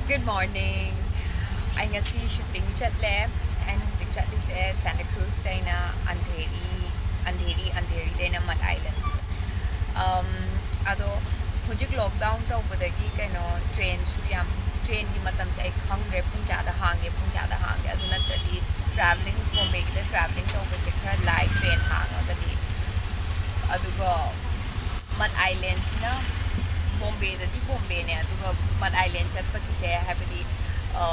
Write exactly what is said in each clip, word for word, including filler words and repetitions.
Good morning. ꯑꯩ ꯉꯁꯤ shooting ꯆꯠꯂꯦ꯫ ꯑꯩꯅ ꯍꯧꯖꯤꯛ ꯆꯠꯂꯤꯁꯦ Santa Cruzꯇꯩꯅ ꯑꯟꯙꯦꯔꯤ, ꯑꯟꯙꯦꯔꯤ, ꯑꯟꯙꯦꯔꯤꯗꯩꯅ ꯃꯠ Island꯫ Um, ꯑꯗꯣ ꯍꯧꯖꯤꯛ lockdown ꯇꯧꯕꯗꯒꯤ ꯀꯩꯅꯣ trainꯁꯨ ꯌꯥꯝ, trainꯒꯤ ꯃꯇꯝꯁꯦ ꯑꯩ ꯈꯪꯗ꯭ꯔꯦ, ꯄꯨꯡ ꯀꯌꯥꯗ ꯍꯥꯡꯒꯦ, ꯄꯨꯡ ꯀꯌꯥꯗ ꯍꯥꯡꯒꯦ꯫ ꯑꯗꯨ ꯅꯠꯇ꯭ꯔꯗꯤ travelling, ꯕꯣꯝꯕꯦꯒꯤꯗ travelling ꯇꯧꯕꯁꯦ ꯈꯔ ꯂꯥꯏ, train ꯍꯥꯡꯉꯒꯗꯤ꯫ ꯑꯗꯨꯒ ꯃꯠ Islandꯁꯤꯅ ꯕꯣꯝꯕꯦꯗꯗꯤ ꯕꯣꯝꯕꯦꯅꯦ, ꯑꯗꯨꯒ ꯃꯠ Island ꯆꯠꯄꯒꯤꯁꯦ, ꯍꯥꯏꯕꯗꯤ, ꯑ,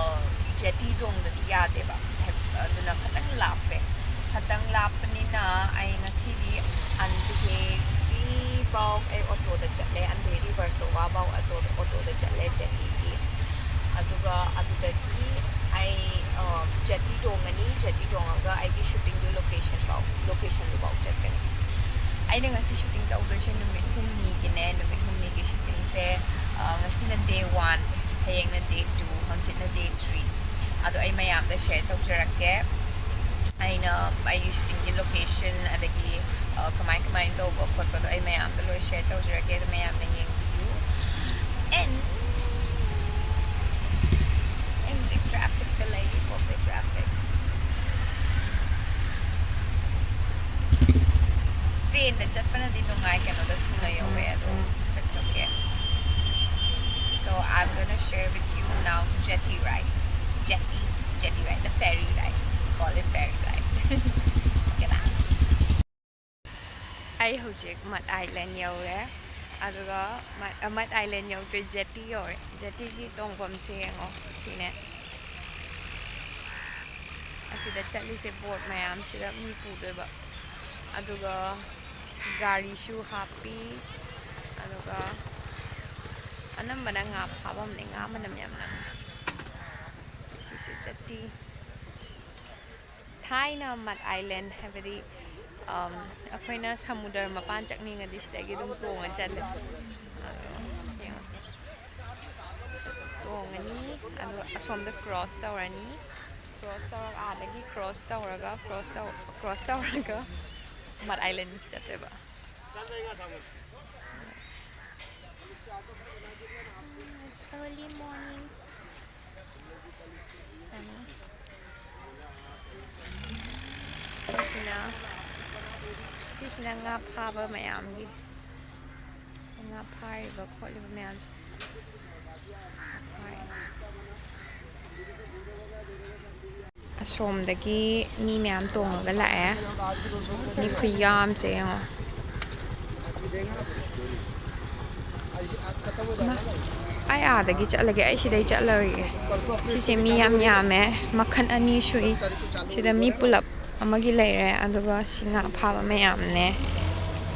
jetty ꯇꯣꯡꯗꯗꯤ ꯌꯥꯗꯦꯕ꯫ ꯍꯥꯏ-, ꯑꯗꯨꯅ ꯈꯇꯪ ꯂꯥꯞꯄꯦ꯫ ꯈꯇꯪ ꯂꯥꯞꯄꯅꯤꯅ ꯑꯩ ꯉꯁꯤꯗꯤ ꯑꯟꯙꯦꯔꯤ ꯐꯥꯎ ꯑꯩ ꯑꯣꯇꯣꯗ ꯆꯠꯂꯦ, ꯑꯟꯙꯦꯔꯤ ꯕꯔꯁꯣꯋꯥ ꯐꯥꯎ ꯑꯣꯇꯣꯗ, ꯑꯣꯇꯣꯗ ꯆꯠꯂꯦ jettyꯒꯤ꯫ ꯑꯗꯨꯒ ꯑꯗꯨꯗꯒꯤ ꯑꯩ, ꯑ, jetty ꯇꯣꯡꯉꯅꯤ, jetty ꯇꯣꯡꯉꯒ ꯑꯩꯒꯤ shootingꯗꯨ location ꯐꯥꯎ, locationꯗꯨ ꯐꯥꯎ ꯆꯠꯀꯅꯤ꯫ ꯑꯩꯅ ꯉꯁꯤ shooting ꯇꯧꯗꯣꯏꯁꯦ ꯅꯨꯃꯤꯠ ꯍꯨꯝꯅꯤꯒꯤꯅꯦ꯫ ꯅꯨꯃꯤꯠ ꯍꯨꯝꯅꯤꯒꯤ shootingꯁꯦ, ꯑ, ꯉꯁꯤꯅ day one, ꯍꯌꯦꯡꯅ day two, ꯍꯪꯆꯤꯠꯅ day three꯫ ꯑꯗꯣ ꯑꯩ ꯃꯌꯥꯝꯗ share ꯇꯧꯖꯔꯛꯀꯦ꯫ ꯑꯩꯅ ꯑꯩꯒꯤ shootingꯒꯤ location, ꯑꯗꯒꯤ, ꯑ, ꯀꯃꯥꯏ ꯀꯃꯥꯏꯅ ꯇꯧꯕ ꯈꯣꯠꯄꯗꯣ ꯑꯩ ꯃꯌꯥꯝꯗ ꯂꯣꯏ share ꯇꯧꯖꯔꯛꯀꯦ꯫ ꯑꯗꯣ ꯃꯌꯥꯝꯅ ꯌꯦꯡꯕꯤꯌꯨ꯫ And ꯑꯩ ꯍꯧꯖꯤꯛ trafficꯇ ꯂꯩꯔꯤ, ꯕꯣꯝꯕꯦ traffic꯫ Trainꯗ ꯆꯠꯄꯅꯗꯤ ꯅꯨꯡꯉꯥꯏ, ꯀꯩꯅꯣꯗ ꯊꯨꯅ ꯌꯧꯋꯦ, ꯑꯗꯣ it's okay. So I'm gonna share with you now jetty ride. Jetty, jetty ride, the ferry ride. We call it ferry ride. Okay, bye. ꯑꯩ ꯍꯧꯖꯤꯛ ꯃꯠ Island ꯌꯧꯔꯦ꯫ ꯑꯗꯨꯒ ꯃꯠ, ꯃꯠ Island ꯌꯧꯗ꯭ꯔꯤ, jetty ꯌꯧꯔꯦ꯫ Jettyꯒꯤ ꯇꯣꯡꯐꯝꯁꯦ ꯌꯦꯡꯉꯣ, ꯁꯤꯅꯦ꯫ ꯑꯁꯤꯗ ꯆꯠꯂꯤꯁꯦ boat ꯃꯌꯥꯝꯁꯤꯗ ꯃꯤ ꯄꯨꯗꯣꯏꯕ꯫ ꯑꯗꯨꯒ ꯒꯥꯔꯤꯁꯨ ꯍꯥꯞꯄꯤ꯫ ꯑꯗꯨꯒ ꯑꯅꯝꯕꯅ ꯉꯥ ꯐꯥꯐꯝꯅꯦ, ꯉꯥ ꯃꯅꯝ ꯌꯥꯝ ꯅꯝꯃꯦ꯫ ꯁꯤꯁꯨ jetty꯫ ꯊꯥꯏꯅ ꯃꯠ Island, ꯍꯥꯏꯕꯗꯤ, ꯑꯝ, ꯑꯩꯈꯣꯏꯅ ꯁꯃꯨꯗ꯭ꯔ ꯃꯄꯥꯟ ꯆꯠꯅꯤꯡꯉꯗꯤ ꯁꯤꯗꯒꯤ ꯑꯗꯨꯝ ꯇꯣꯡꯉ ꯆꯠꯂꯦ꯫ ꯑꯗꯣ ꯌꯦꯡꯉꯣ꯫ ꯇꯣꯡꯉꯅꯤ, ꯑꯗꯨꯒ ꯑꯁꯣꯝꯗ cross ꯇꯧꯔꯅꯤ꯫ Cross ꯇꯧꯔꯒ, ꯑꯥꯗꯒꯤ cross ꯇꯧꯔꯒ, cross ꯇꯧ-, cross ꯇꯧꯔꯒ ꯃꯠ Island ꯆꯠꯇꯣꯏꯕ꯫ It's early morning. ꯁꯤꯁꯤꯅ, ꯁꯤꯁꯤꯅ ꯉꯥ ꯐꯥꯕ ꯃꯌꯥꯝꯒꯤ, ꯁꯤ ꯉꯥ ꯐꯥꯔꯤꯕ ꯈꯣꯠꯂꯤꯕ ꯃꯌꯥꯝꯁꯦ꯫ ꯑꯁꯣꯝꯗꯒꯤ ꯃꯤ ꯃꯌꯥꯝ ꯇꯣꯡꯉꯒ ꯂꯥꯛꯑꯦ꯫ ꯃꯤ ꯈꯨꯌꯥꯝꯁꯦ ꯌꯦꯡꯉꯣ꯫ ꯏꯃꯥ, ꯑꯩ ꯑꯥꯗꯒꯤ ꯆꯠꯂꯒꯦ, ꯑꯩ ꯁꯤꯗꯩ ꯆꯠꯂꯔꯣꯏꯒꯦ꯫ ꯁꯤꯁꯦ ꯃꯤ ꯌꯥꯝ ꯌꯥꯝꯃꯦ, ꯃꯈꯜ ꯑꯅꯤ ꯁꯨꯏ꯫ ꯁꯤꯗ ꯃꯤ ꯄꯨꯂꯞ ꯑꯃꯒꯤ ꯂꯩꯔꯦ, ꯑꯗꯨꯒ ꯁꯤ ꯉꯥ ꯐꯥꯕ ꯃꯌꯥꯝꯅꯦ,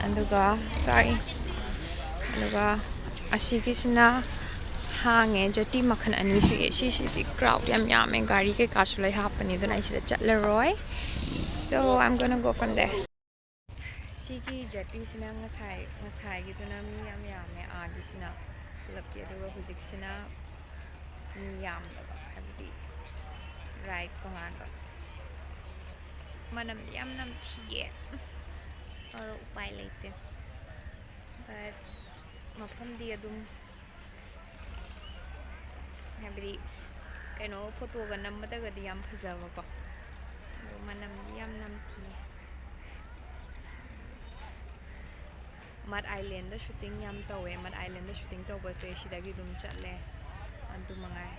ꯑꯗꯨꯒ, ꯁꯣꯔꯤ, ꯑꯗꯨꯒ ꯑꯁꯤꯒꯤꯁꯤꯅ ꯍꯥꯡꯉꯦ꯫ ꯖꯦꯇꯤ ꯃꯈꯜ ꯑꯅꯤ ꯁꯨꯏ꯫ ꯁꯤꯁꯤꯗꯤ ꯀ꯭ꯔꯥꯎꯗ ꯌꯥꯝ ꯌꯥꯝꯃꯦ, ꯒꯥꯔꯤ ꯀꯩꯀꯥꯁꯨ ꯂꯣꯏ ꯍꯥꯞꯄꯅꯤ, ꯑꯗꯨꯅ ꯑꯩ ꯁꯤꯗ ꯆꯠꯂꯔꯣꯏ꯫ So I'm gonna go from there. ꯁꯤꯒꯤ ꯖꯦꯇꯤꯁꯤꯅ ꯉꯁꯥꯏ, ꯉꯁꯥꯏꯒꯤꯗꯨꯅ ꯃꯤ ꯌꯥꯝ ꯌꯥꯝꯃꯦ, ꯑꯥꯒꯤꯁꯤꯅ ꯄꯨꯂꯞꯀꯤ, ꯑꯗꯨꯒ ꯍꯧꯖꯤꯛꯁꯤꯅ ꯃꯤ ꯌꯥꯝꯗꯕ, ꯍꯥꯏꯕꯗꯤ ꯔꯥꯏꯠ ꯇꯣꯉꯥꯟꯕ꯫ ꯃꯅꯝꯗꯤ ꯌꯥꯝ ꯅꯝꯊꯤꯌꯦ, ꯑꯗꯣ ꯎꯄꯥꯏ ꯂꯩꯇꯦ꯫ But ꯃꯐꯝꯗꯤ ꯑꯗꯨꯝ, ꯍꯥꯏꯕꯗꯤ, ꯀꯩꯅꯣ, ꯐꯣꯇꯣꯒ ꯅꯝꯕꯗꯒꯗꯤ ꯌꯥꯝ ꯐꯖꯕꯀꯣ, ꯑꯗꯣ ꯃꯅꯝꯗꯤ ꯌꯥꯝ ꯅꯝꯊꯤ꯫ ꯃꯠ ꯑꯥꯏꯂꯦꯟꯗ ꯁꯨꯇꯤꯡ ꯌꯥꯝ ꯇꯧꯋꯦ꯫ ꯃꯠ ꯑꯥꯏꯂꯦꯟꯗ ꯁꯨꯇꯤꯡ ꯇꯧꯕꯁꯦ ꯁꯤꯗꯒꯤ ꯑꯗꯨꯝ ꯆꯠꯂꯦ, ꯑꯗꯨ ꯃꯉꯥꯏ꯫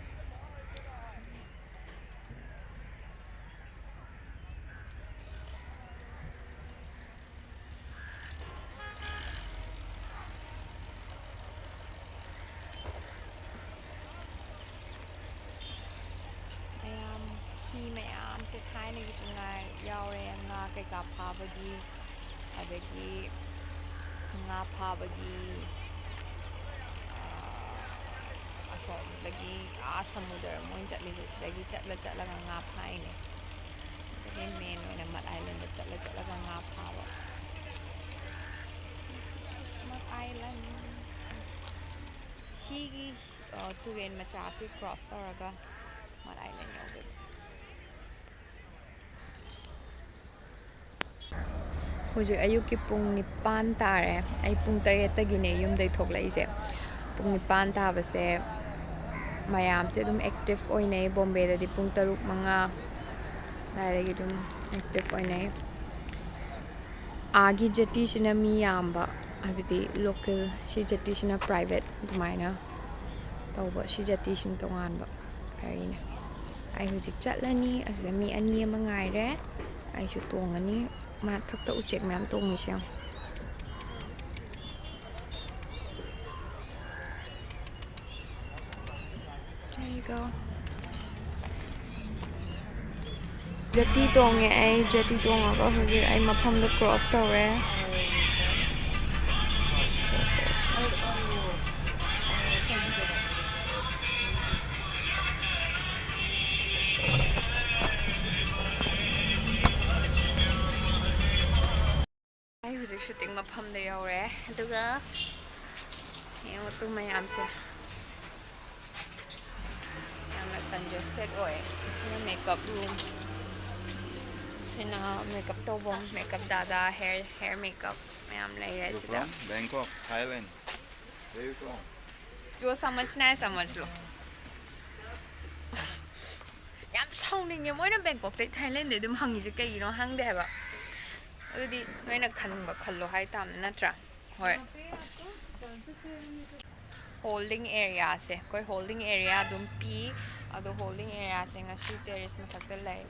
ꯃꯌꯥꯝ, ꯍꯤ ꯃꯌꯥꯝꯁꯦ ꯊꯥꯏꯅꯒꯤꯁꯨ ꯉꯥꯏ ꯌꯥꯎꯔꯦ꯫ ꯉꯥ ꯀꯩꯀꯥ ꯐꯥꯕꯒꯤ, ꯑꯗꯒꯤ ꯉꯥ ꯐꯥꯕꯒꯤ, ꯑꯥ, ꯑꯁꯣꯝꯗꯒꯤ ꯑꯥ ꯁꯃꯨꯗ꯭ꯔ ꯃꯣꯏ ꯆꯠꯂꯤꯁꯦ, ꯁꯤꯗꯒꯤ ꯆꯠꯂ ꯆꯠꯂꯒ ꯉꯥ ꯐꯥꯏꯅꯦ꯫ ꯑꯗꯒꯤ ꯃꯦꯟ ꯑꯣꯏꯅ ꯃꯠ ꯑꯥꯏꯂꯦꯟꯗ ꯆꯠꯂ ꯆꯠꯂꯒ ꯉꯥ ꯐꯥꯕ꯫ ꯃꯠ ꯑꯥꯏꯂꯦꯟ꯫ ꯁꯤꯒꯤ, ꯑ, ꯇꯨꯔꯦꯟ ꯃꯆꯥꯁꯤ ꯀ꯭ꯔꯣꯁ ꯇꯧꯔꯒ ꯃꯠ ꯑꯥꯏꯂꯦꯟ ꯌꯧꯗꯣꯏꯕ꯫ ꯍꯧꯖꯤꯛ ꯑꯌꯨꯛꯀꯤ ꯄꯨꯡ ꯅꯤꯄꯥꯟ ꯇꯥꯔꯦ꯫ ꯑꯩ ꯄꯨꯡ ꯇꯔꯦꯠꯇꯒꯤꯅꯦ ꯌꯨꯝꯗꯩ ꯊꯣꯛꯂꯛꯏꯁꯦ꯫ ꯄꯨꯡ ꯅꯤꯄꯥꯟ ꯇꯥꯕꯁꯦ ꯃꯌꯥꯝꯁꯦ ꯑꯗꯨꯝ ꯑꯦꯛꯇꯤꯞ ꯑꯣꯏꯅꯩ꯫ ꯕꯣꯝꯕꯦꯗꯗꯤ ꯄꯨꯡ ꯇꯔꯨꯛ, ꯃꯉꯥ ꯑꯗꯨꯋꯥꯏꯗꯒꯤ ꯑꯗꯨꯝ ꯑꯦꯛꯇꯤꯞ ꯑꯣꯏꯅꯩ꯫ ꯑꯥꯒꯤ ꯖꯦꯇꯤꯁꯤꯅ ꯃꯤ ꯌꯥꯝꯕ, ꯍꯥꯏꯕꯗꯤ ꯂꯣꯀꯦꯜ, ꯁꯤ ꯖꯦꯇꯤꯁꯤꯅ ꯄ꯭ꯔꯥꯏꯚꯦꯠ ꯑꯗꯨꯃꯥꯏꯅ ꯇꯧꯕ, ꯁꯤ ꯖꯦꯇꯤꯁꯤꯅ ꯇꯣꯉꯥꯟꯕ ꯐꯦꯔꯤꯅꯦ꯫ ꯑꯩ ꯍꯧꯖꯤꯛ ꯆꯠꯂꯅꯤ꯫ ꯑꯁꯤꯗ ꯃꯤ ꯑꯅꯤ ꯑꯃ ꯉꯥꯏꯔꯦ꯫ ꯑꯩꯁꯨ ꯇꯣꯡꯉꯅꯤ꯫ ꯃꯊꯛꯇ ꯎꯆꯦꯛ ꯃꯌꯥꯝ ꯇꯣꯡꯉꯤꯁꯦ ꯌꯦꯡꯉꯣ꯫ There you go. ꯖꯦꯇꯤ ꯇꯣꯡꯉꯦ ꯑꯩ꯫ ꯖꯦꯇꯤ ꯇꯣꯡꯉꯒ ꯍꯧꯖꯤꯛ ꯑꯩ ꯃꯐꯝꯗ ꯀ꯭ꯔꯣꯁ ꯇꯧꯔꯦ꯫ ꯑꯩ ꯍꯧꯖꯤꯛ ꯁꯨꯇꯤꯡ ꯃꯐꯝꯗ ꯌꯧꯔꯦ꯫ ꯑꯗꯨꯒ ꯌꯦꯡꯉꯨ ꯇꯨ ꯃꯌꯥꯝꯁꯦ꯫ ꯌꯥꯝꯅ ꯀꯟꯖꯦꯁꯇꯦꯠ ꯑꯣꯏ꯫ ꯁꯤꯅ ꯃꯦꯀꯞ ꯔꯨꯝ꯫ ꯁꯤꯅ ꯃꯦꯀꯞ ꯇꯧꯐꯝ, ꯃꯦꯀꯞ ꯗꯥꯗꯥ, ꯍꯦꯌꯔ, ꯍꯦꯌꯔ ꯃꯦꯀꯞ ꯃꯌꯥꯝ ꯂꯩꯔꯦ You ꯁꯤꯗ꯫ From Bangkok, Thailand. Where you from? जो समझना है समझ लो। ꯌꯥꯝ ꯁꯥꯎꯅꯤꯡꯉꯦ꯫ ꯃꯣꯏꯅ ꯕꯦꯡꯀꯣꯛꯇꯩ ꯊꯥꯏꯂꯦꯟꯗꯩ ꯑꯗꯨꯝ ꯍꯪꯉꯤꯁꯦ ꯀꯩꯒꯤꯅꯣ ꯈꯪꯗꯦ ꯍꯥꯏꯕ꯫ ꯑꯗꯨꯗꯤ ꯅꯣꯏꯅ ꯈꯟꯕ ꯈꯜꯂꯣ ꯍꯥꯏ ꯇꯥꯕꯅꯤ, ꯅꯠꯇ꯭ꯔꯥ? ꯍꯣꯏ꯫ ꯍꯣꯜꯗꯤꯡ ꯑꯦꯔꯤꯌꯥꯁꯦ, ꯑꯩꯈꯣꯏ ꯍꯣꯜꯗꯤꯡ ꯑꯦꯔꯤꯌꯥ ꯑꯗꯨꯝ ꯄꯤ꯫ ꯑꯗꯣ ꯍꯣꯜꯗꯤꯡ ꯑꯦꯔꯤꯌꯥꯁꯦ ꯉꯁꯤ ꯇꯦꯔꯦꯁ ꯃꯊꯛꯇ ꯂꯩ꯫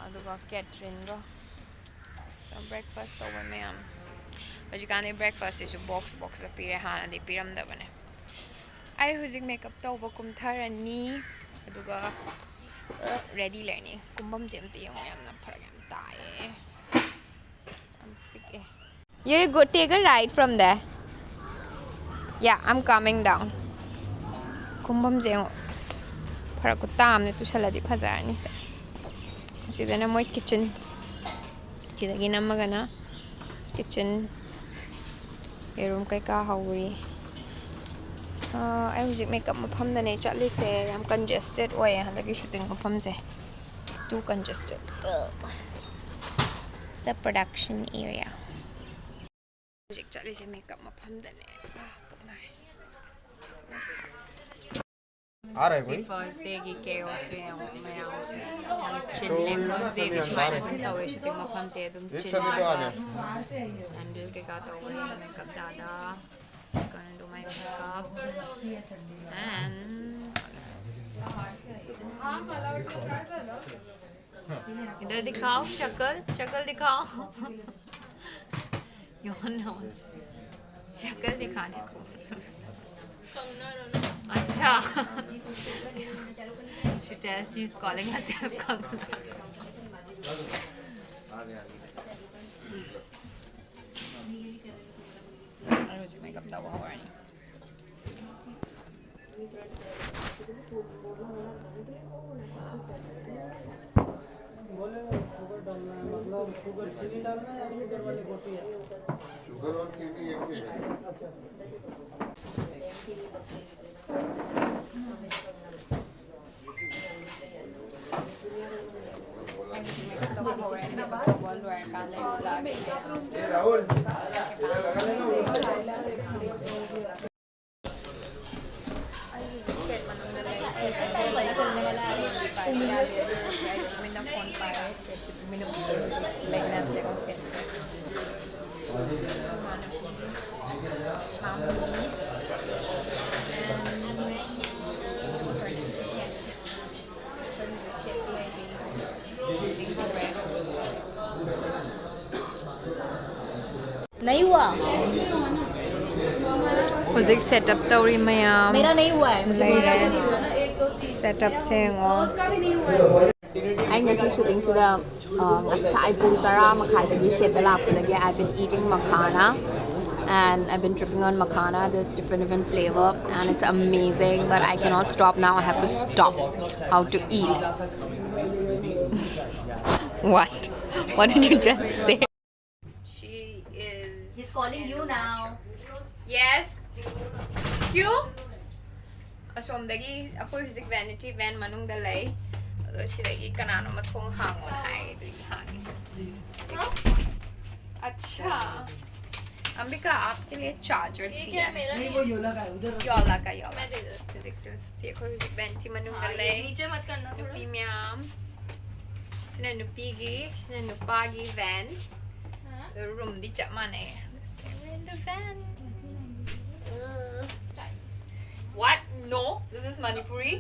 ꯑꯗꯨꯒ ꯀꯦꯇ꯭ꯔꯤꯟꯒ ꯕ꯭ꯔꯦꯛꯐꯥꯁ ꯇꯧꯕ ꯃꯌꯥꯝ꯫ ꯍꯧꯖꯤꯛꯀꯥꯟꯗꯤ ꯕ꯭ꯔꯦꯛꯐꯥꯁꯁꯤꯁꯨ ꯕꯣꯛꯁ ꯕꯣꯛꯁꯇ ꯄꯤꯔꯦ, ꯍꯥꯟꯅꯗꯤ ꯄꯤꯔꯝꯗꯕꯅꯦ꯫ ꯑꯩ ꯍꯧꯖꯤꯛ ꯃꯦꯀꯞ ꯇꯧꯕ ꯀꯨꯝꯊꯔꯅꯤ, ꯑꯗꯨꯒ ꯔꯦꯗꯤ ꯂꯩꯔꯅꯤ꯫ ꯀꯨꯝꯐꯝꯁꯦ ꯑꯝꯇ ꯌꯦꯡꯉꯣ, ꯌꯥꯝꯅ ꯐꯔꯛ ꯌꯥꯝ ꯇꯥꯏꯌꯦ꯫ ꯌꯥꯝ ꯄꯤꯛꯑꯦ꯫ You go take a right from there. Yeah, I'm coming down. ꯀꯨꯝꯐꯝꯁꯦ ꯌꯦꯡꯉꯣ꯫ ꯑꯁ, ꯐꯔꯛ ꯈꯨꯇꯥ ꯑꯃꯅꯦ꯫ ꯇꯨꯁꯜꯂꯗꯤ ꯐꯖꯔꯅꯤ ꯁꯤꯗ꯫ ꯁꯤꯗꯅ ꯃꯣꯏ ꯀꯤꯠꯆꯟ꯫ ꯁꯤꯗꯒꯤ ꯅꯝꯃꯒꯅ ꯀꯤꯠꯆꯟ꯫ ꯌꯦꯔꯨꯝ ꯀꯩꯀꯥ ꯍꯧꯔꯤ꯫ ꯑꯥ, ꯑꯩ ꯍꯧꯖꯤꯛ ꯃꯦꯀꯞ ꯃꯐꯝꯗꯅꯦ ꯆꯠꯂꯤꯁꯦ꯫ ꯌꯥꯝ ꯀꯟꯖꯦꯁꯇꯦꯠ ꯑꯣꯏꯌꯦ ꯍꯟꯗꯛꯀꯤ ꯁꯨꯇꯤꯡ ꯃꯐꯝꯁꯦ꯫ Too congested. It's a production area. ꯍꯧꯖꯤꯛ ꯆꯠꯂꯤꯁꯦ ꯃꯦꯀꯞ ꯃꯐꯝꯗꯅꯦ꯫ ꯑꯥ, ꯄꯨꯛ ꯅꯥꯏ꯫ आ रहा है कोई? First day ꯒꯤ chaos ꯁꯦ ꯌꯦꯡꯉꯣ, ꯃꯌꯥꯝꯁꯦ ꯌꯥꯝ ꯆꯤꯜꯂꯦ꯫ First day ꯗꯤ ꯁꯨꯃꯥꯏꯅ ꯑꯗꯨꯝ ꯇꯧꯋꯦ, shooting ꯃꯐꯝꯁꯦ ꯑꯗꯨꯝ ꯆꯤꯜꯂꯦ꯫ Handle ꯀꯩꯀꯥ ꯇꯧꯕ, makeup दादा, gonna do my makeup and इधर दिखाओ शक्ल, शक्ल दिखाओ। Your nose। शक्ल दिखाने को। अच्छा। She tells she's calling herself Kangana. अरे, उसी makeup था वो, और नहीं। बोले शुगर डालना है, मतलब शुगर चीनी डालना है या शुगर वाली गोटी है? शुगर और चीनी एक ही है। अच्छा। ꯑꯩꯒꯤꯁꯦ ꯁꯦꯠ ꯃꯅꯨꯡꯗ ꯂꯩ꯫ ꯁꯦꯠ ꯃꯅꯨꯡꯗ ꯂꯩ꯫ ꯇꯨꯃꯤꯟꯅ ꯐꯣꯟ ꯄꯥꯏꯔꯦ꯫ ꯁꯦꯠꯁꯦ ꯇꯨꯃꯤꯟꯅ ꯂꯩꯅꯕꯁꯦꯀꯣ, ꯁꯦꯠꯁꯦ꯫ ꯏꯃꯥꯟꯅꯕꯤ, ꯃꯥꯝꯃꯤ, and ꯑꯩꯈꯣꯏ ꯍꯧꯖꯤꯛ ꯁꯦꯠ ꯂꯩꯔꯤ꯫ ꯍꯧꯔꯦ꯫ नहीं हुआ। ꯍꯧꯖꯤꯛ setup ꯇꯧꯔꯤ ꯃꯌꯥꯝ꯫ मेरा नहीं हुआ है, मुझे मेरा भी नहीं हुआ ना, एक, दो, तीन। Setup ꯁꯦ ꯌꯦꯡꯉꯣ꯫ उसका भी नहीं हुआ है। ꯑꯩ ꯉꯁꯤ shooting ꯁꯤꯗ, ꯑ, ꯉꯁꯥꯏ ꯄꯨꯡ ꯇꯔꯥ ꯃꯈꯥꯏꯗꯒꯤ set ꯇ ꯂꯥꯛꯄꯗꯒꯤ I've been eating makhana and I've been tripping on makhana, this different, different flavor, and it's amazing, but I cannot stop now. I have to stop how to eat. What? What did you just say? She is He's calling you now. Yes. क्यों? ꯑꯁꯣꯝꯗꯒꯤ ꯑꯩꯈꯣꯏ ꯍꯧꯖꯤꯛ vanity van ꯃꯅꯨꯡꯗ ꯂꯩ꯫ ꯑꯗꯣ ꯁꯤꯗꯒꯤ ꯀꯅꯥꯅꯣꯝꯃ ꯊꯣꯡ ꯍꯥꯡꯉꯣꯅ ꯍꯥꯏ, ꯑꯗꯨꯒꯤ ꯍꯥꯡꯉꯤꯁꯦ꯫ Please. अच्छा। अंबिका, आपके लिए चार्जर दिया है। मेरा नहीं, वो योला का है, उधर रखो। योला का, योला। मैं दे देती हूँ। देखते हो, सी, ꯑꯩꯈꯣꯏ ꯍꯧꯖꯤꯛ ꯚꯦꯟꯇꯤ ꯃꯅꯨꯡꯗ ꯂꯩ꯫ नीचे मत करना, थोड़ा। ꯅꯨꯄꯤ ꯃꯌꯥꯝ꯫ ꯁꯤꯅ ꯅꯨꯄꯤꯒꯤ, ꯁꯤꯅ ꯅꯨꯄꯥꯒꯤ ꯚꯦꯟ꯫ ꯔꯨꯝꯗꯤ ꯆꯞ ꯃꯥꯟꯅꯩ꯫ We're in the van. What? No, this is Manipuri.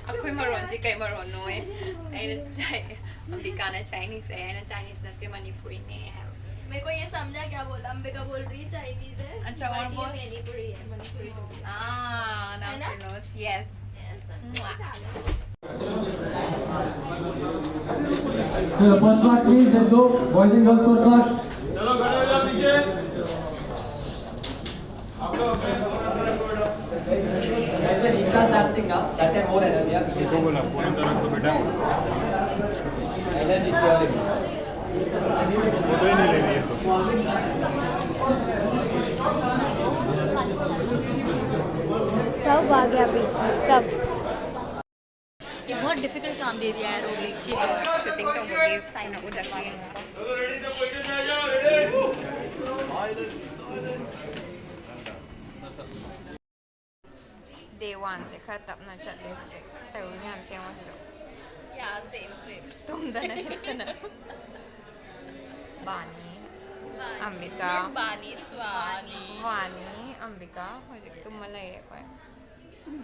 ꯑꯩꯈꯣꯏ ꯃꯔꯣꯟꯁꯤ ꯀꯩ ꯃꯔꯣꯟꯅꯣ? ꯑꯩꯅ ꯆꯥꯏ-, ꯑꯝꯕꯤꯀꯥꯅ ꯆꯥꯏꯅꯤꯁ ꯍꯥꯏ, ꯑꯩꯅ ꯆꯥꯏꯅꯤꯁ ꯅꯠꯇꯦ, ꯃꯅꯤꯄꯨꯔꯤꯅꯦ ꯍꯥꯏꯕ꯫ मेरे को ये समझा क्या बोला, अंबिका बोल रही है चाइनीज है, अच्छा, और ये बोल। मणिपुरी है, मणिपुरी बोल रही है। हाँ, है ना? Yes. First class, please, let's go. Boys and girls, first class. चलो, खड़े हो जाओ पीछे। ऐसे रिश्ता चांसिंग ना, that time more energy, आप पीछे से। बोला, फोन अंदर रख दो बेटा। Energy, sure. वो तो ही नहीं ले लिए तो। सब आ गया बीच में, सब। ये बहुत डिफिकल्ट काम दे दिया है रोहित जी ने। शूटिंग तो होगी, साइन उधर की। Day one ꯁꯦ ꯈꯔ ꯇꯞꯅ ꯆꯠꯂꯦ ꯍꯧꯖꯤꯛ꯫ ꯇꯧꯔꯤ ꯃꯌꯥꯝꯁꯦ ꯌꯦꯡꯉꯣ ꯁꯤꯗ꯫ ꯌꯥ, same, same. ꯇꯨꯝꯗꯅ ꯍꯤꯞꯇꯅ꯫ ꯕꯥꯅꯤ, ꯑꯝꯕꯤꯀꯥ, ꯕꯥꯅꯤ, ꯁ꯭ꯋꯥꯅꯤ꯫ ꯕꯥꯅꯤ, ꯑꯝꯕꯤꯀꯥ ꯍꯧꯖꯤꯛ ꯇꯨꯝꯃ ꯂꯩꯔꯦ ꯑꯩꯈꯣꯏ꯫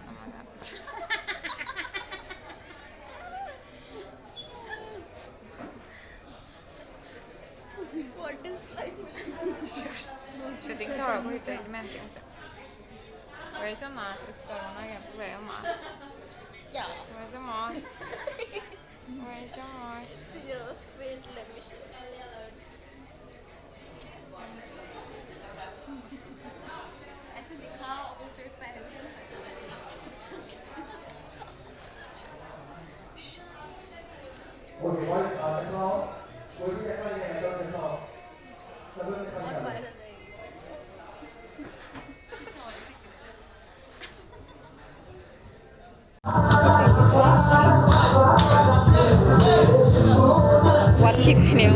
ꯑꯃꯒ꯫ What is life? ꯁꯨꯇꯤꯡ ꯇꯧꯔꯒ ꯍꯧꯖꯤꯛ ꯇꯧꯔꯤ ꯃꯌꯥꯝꯁꯦ ꯌꯦꯡꯉꯣ ꯁꯤꯗ꯫ Where's your mask? It's corona, you have to wear your mask. क्या? Where's your mask? Where's your mask? See you. Wait, let me show. ऐसे दिखाओ, वो फिर पहले। कोई भी दिखाओ, कोई भी दिखाओ, ये सब दिखाओ। बहुत वायरल है ये। What he knew.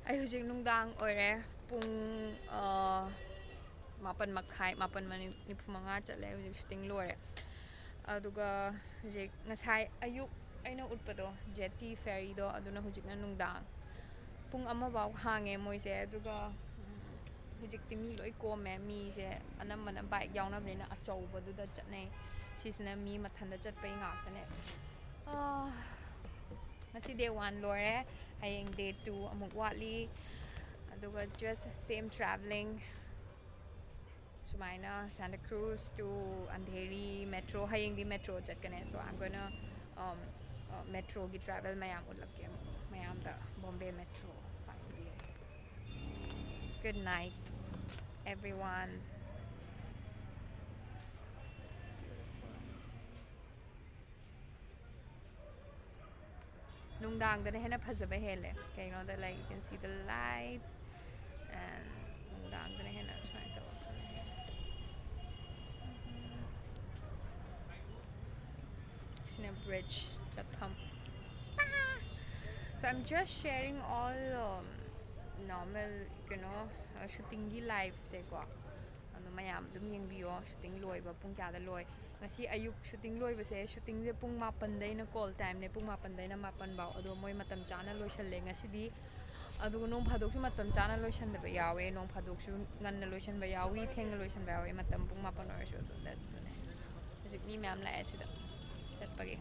ꯑꯩ ꯍꯧꯖꯤꯛ ꯅꯨꯡꯗꯥꯡ ꯑꯣꯏꯔꯦ꯫ ꯄꯨꯡ, ꯑ, ꯃꯥꯄꯟ ꯃꯈꯥꯏ, ꯃꯥꯄꯟ ꯃꯅꯤ-, ꯅꯤꯐꯨ ꯃꯉꯥ ꯆꯠꯂꯦ꯫ ꯍꯧꯖꯤꯛ ꯁꯨꯇꯤꯡ ꯂꯣꯏꯔꯦ꯫ ꯑꯗꯨꯒ ꯍꯧꯖꯤꯛ ꯉꯁꯥꯏ ꯑꯌꯨꯛ ꯑꯩꯅ ꯎꯠꯄꯗꯣ, ꯖꯦꯇꯤ ꯐꯦꯔꯤꯗꯣ, ꯑꯗꯨꯅ ꯍꯧꯖꯤꯛꯅ ꯅꯨꯡꯗꯥꯡ ꯄꯨꯡ ꯑꯃ ꯐꯥꯎ ꯍꯥꯡꯉꯦ ꯃꯣꯏꯁꯦ꯫ ꯑꯗꯨꯒ, ꯎꯝ, ꯍꯧꯖꯤꯛꯇꯤ ꯃꯤ ꯂꯣꯏ ꯀꯣꯝꯃꯦ꯫ ꯃꯤꯁꯦ ꯑꯅꯝꯕꯅ ꯕꯥꯏꯛ ꯌꯥꯎꯅꯕꯅꯤꯅ ꯑꯆꯧꯕꯗꯨꯗ ꯆꯠꯅꯩ꯫ ꯁꯤꯁꯤꯅ ꯃꯤ ꯃꯊꯟꯇ ꯆꯠꯄꯩ ꯉꯥꯛꯇꯅꯦ꯫ ꯑꯥ, ꯉꯁꯤ day one ꯂꯣꯏꯔꯦ꯫ ꯍꯌꯦꯡ day two ꯑꯃꯨꯛ ꯋꯥꯠꯂꯤ꯫ ꯑꯗꯨꯒ just same travelling꯫ ꯁꯨꯃꯥꯏꯅ Santa Cruz to Andheri metro, ꯍꯌꯦꯡꯗꯤ metro ꯆꯠꯀꯅꯤ꯫ So I'm gonna, um, uh, metroꯒꯤ travel ꯃꯌꯥꯝ ꯎꯠꯂꯛꯀꯦ ꯑꯃꯨꯛ ꯃꯌꯥꯝꯗ꯫ Bombay metro finally. Good night, everyone. It's beautiful. ꯅꯨꯡꯗꯥꯡꯗꯅ ꯍꯦꯟꯅ ꯐꯖꯕ ꯍꯦꯜꯂꯦ꯫ ꯀꯩꯒꯤꯅꯣꯗ, like, you can see the lights and ꯅꯨꯡꯗꯥꯡꯗꯅ ꯍꯦꯟꯅ ꯁꯨꯃꯥꯏꯅ ꯇꯧꯕ ꯐꯖꯕ ꯍꯦꯜꯂꯦ꯫ ꯁꯤꯅ bridge ꯆꯠꯐꯝ꯫ So I'm just sharing all, um, normal, ꯀꯩꯅꯣ, shootingꯒꯤ lifeꯁꯦꯀꯣ꯫ ꯑꯗꯣ ꯃꯌꯥꯝ ꯑꯗꯨꯝ ꯌꯦꯡꯕꯤꯌꯣ꯫ Shooting ꯂꯣꯏꯕ ꯄꯨꯡ ꯀꯌꯥꯗ ꯂꯣꯏ? ꯉꯁꯤ ꯑꯌꯨꯛ shooting ꯂꯣꯏꯕꯁꯦ, shootingꯁꯦ ꯄꯨꯡ ꯃꯥꯄꯟꯗꯩꯅ call timeꯅꯦ, ꯄꯨꯡ ꯃꯥꯄꯟꯗꯩꯅ ꯃꯥꯄꯟ ꯐꯥꯎ꯫ ꯑꯗꯣ ꯃꯣꯏ ꯃꯇꯝ ꯆꯥꯅ ꯂꯣꯏꯁꯜꯂꯦ ꯉꯁꯤꯗꯤ꯫ ꯑꯗꯨꯒ ꯅꯣꯡ ꯐꯥꯗꯣꯛꯁꯨ ꯃꯇꯝ ꯆꯥꯅ ꯂꯣꯏꯁꯟꯗꯕ ꯌꯥꯎꯋꯦ, ꯅꯣꯡ ꯐꯥꯗꯣꯛꯁꯨ ꯉꯟꯅ ꯂꯣꯏꯁꯟꯕ ꯌꯥꯎꯏ, ꯊꯦꯡꯅ ꯂꯣꯏꯁꯟꯕ ꯌꯥꯎꯏ꯫ ꯃꯇꯝ ꯄꯨꯡ ꯃꯥꯄꯟ ꯑꯣꯏꯔꯁꯨ ꯑꯗꯨꯗ ꯑꯗꯨꯅꯦ꯫ ꯍꯧꯖꯤꯛ ꯃꯤ ꯃꯌꯥꯝ ꯂꯥꯛꯑꯦ ꯁꯤꯗ ꯆꯠꯄꯒꯤ꯫